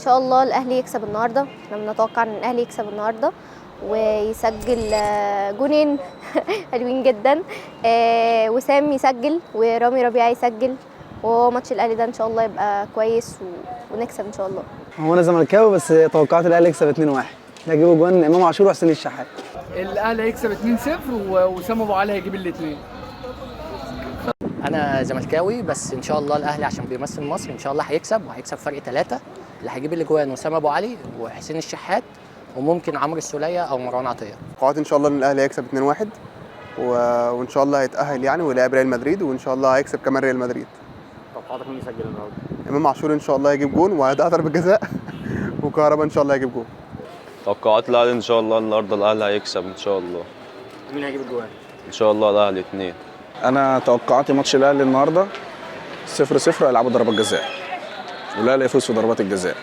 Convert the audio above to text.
شاء الله الاهلي يكسب النهارده. احنا بنتوقع ان الاهلي يكسب النهارده ويسجل جونين حلوين جدا. وسام يسجل ورامي ربيعة يسجل، وماتش الاهلي ده ان شاء الله يبقى كويس ونكسب ان شاء الله. هو انا زملكاوي بس توقعت الاهلي يكسب 2-1، هيجيبوا جوان امام عاشور وحسين الشحات. الاهلي هيكسب 2-0 ووسام ابو علي هيجيب الاثنين. انا زملكاوي بس ان شاء الله الاهلي عشان بيمثل مصر ان شاء الله هيكسب، وهيكسب فرق 3. اللي هيجيب الاجوان وسام ابو علي وحسين الشحات وممكن عمرو السوليه او مروان عطية. توقعات ان شاء الله ان الاهلي هيكسب 2-1 وان شاء الله هيتاهل يعني ويلاعب ريال مدريد، وان شاء الله هيكسب كمان ريال مدريد. توقعاتك مين يسجل النهارده؟ امام عاشور ان شاء الله هيجيب جون وهيضيع ضربه جزاء وكهربا ان شاء الله هيجيب جون. توقعات الاهلي ان شاء الله النهارده الاهلي هيكسب ان شاء الله. مين هيجيب الجوان؟ ان شاء الله الاهلي 2. انا توقعاتي ماتش الاهلي النهارده 0-0، هيلعبوا ضربات جزاء والاهلي يفوز في ضربات الجزاء.